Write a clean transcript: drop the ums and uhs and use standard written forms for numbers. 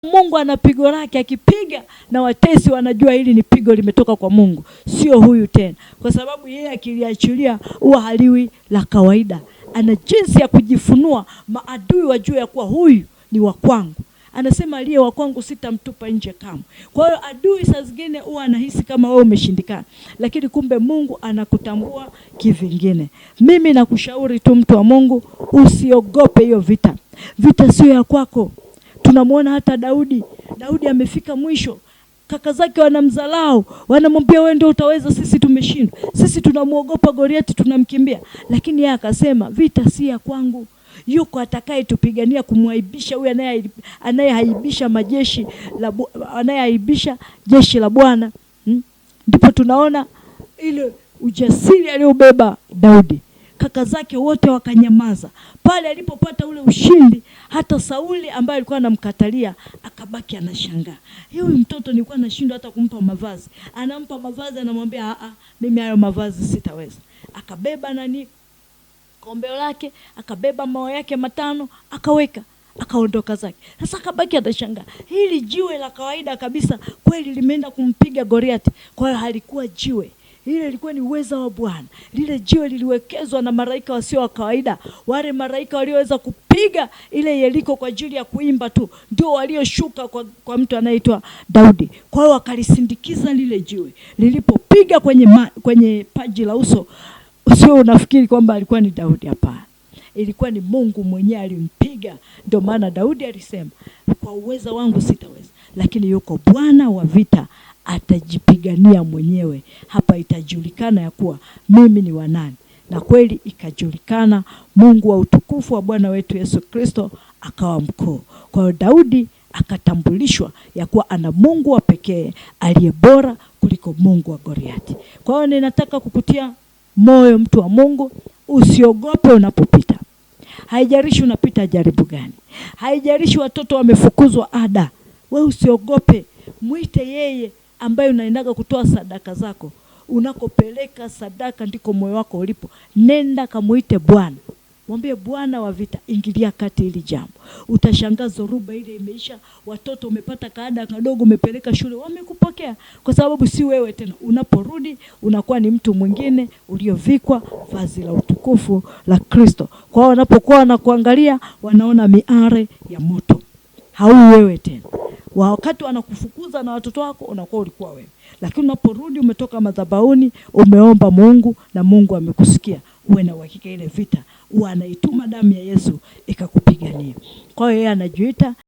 Mungu ana pigo lake, akipiga na watesi wanajua hili ni pigo limetoka kwa Mungu, sio huyu tena, kwa sababu yeye akiliachilia huwa haliwi la kawaida. Ana jinsi ya kujifunua, maadui wajue ya kuwa huyu ni wa kwangu. Anasema aliye wa kwangu sitamtupa nje kamwe. Kwa hiyo adui saa zingine huwa anahisi kama wewe umeshindikana, lakini kumbe Mungu anakutambua kivingine. Mimi nakushauri tu, mtu wa Mungu, usiogope hiyo vita. Vita sio ya kwako. Tunamwona hata Daudi. Daudi amefika mwisho, kaka zake wanamdharau, wanamwambia wewe ndio utaweza, sisi tumeshindwa, sisi tunamwogopa Goliati, tunamkimbia. Lakini yeye akasema vita si ya kwangu, yuko atakayetupigania kumwaibisha huyu anayeaibisha majeshi la anayeaibisha jeshi la Bwana. Ndipo tunaona ile ujasiri aliobeba Daudi. Kaka zake wote wakanyamaza pale alipopata ule ushindi. Hata Sauli ambaye alikuwa anamkatalia akabaki anashangaa, huyu mtoto nilikuwa nashindwa hata kumpa mavazi, anampa mavazi, anamwambia a, mimi hayo mavazi sitaweza. Akabeba nani kombeo lake, akabeba mawe yake 5, akaweka, akaondoka zake. Sasa akabaki anashangaa, hili jiwe la kawaida kabisa kweli limeenda kumpiga Goliati. Kwa hiyo halikuwa jiwe, ile ilikuwa ni uweza wa Bwana. Lile jiwe liliwekezwa na malaika wasio wa kawaida. Wale malaika walioweza kupiga ile Yeriko kwa ajili ya kuimba tu ndio walioshuka kwa mtu anaitwa Daudi. Kwa hiyo wakalisindikiza lile jiwe. Lilipopiga kwenye paji la uso, sio unafikiri kwamba alikuwa ni Daudi, hapana. Ilikuwa ni Mungu mwenyewe alimpiga. Ndio maana Daudi alisema kwa uweza wangu sitaweza, lakini yuko Bwana wa vita atajipigania mwenyewe. Hapa itajulikana ya kuwa mimi ni wa nani. Na kweli ikajulikana, Mungu wa utukufu wa Bwana wetu Yesu Kristo akawa mkuu. Kwa hiyo Daudi akatambulishwa ya kuwa ana Mungu wa pekee aliye bora kuliko Mungu wa Goliati. Kwa hiyo ninataka kukutia moyo mtu wa Mungu, usiogope unapopita. Haijalishi unapita jaribu gani, haijalishi watoto wamefukuzwa ada, wewe usiogope. Mwite yeye ambaye unaendaga kutoa sadaka zako. Unakopeleka sadaka ndiko moyo wako ulipo. Nenda kamuite Bwana, mwambie Bwana wa vita, ingilia kati hili jambo. Utashangaa zoruba ile imeisha, watoto umepata kaada kadogo, umepeleka shule, wamekupokea kwa sababu si wewe tena. Unaporudi unakuwa ni mtu mwingine uliovikwa vazi la utukufu la Kristo. Kwa hiyo wanapokuwa wanakuangalia wanaona miale ya moto, hau wewe tena. Wakati wanakufukuza na watoto wako unakuwa ulikuwa wewe, lakini unaporudi umetoka madhabahuni, umeomba Mungu na Mungu amekusikia, uwe na uhakika ile vita huwa anaituma damu ya Yesu ikakupigania. Kwa hiyo yeye anajiita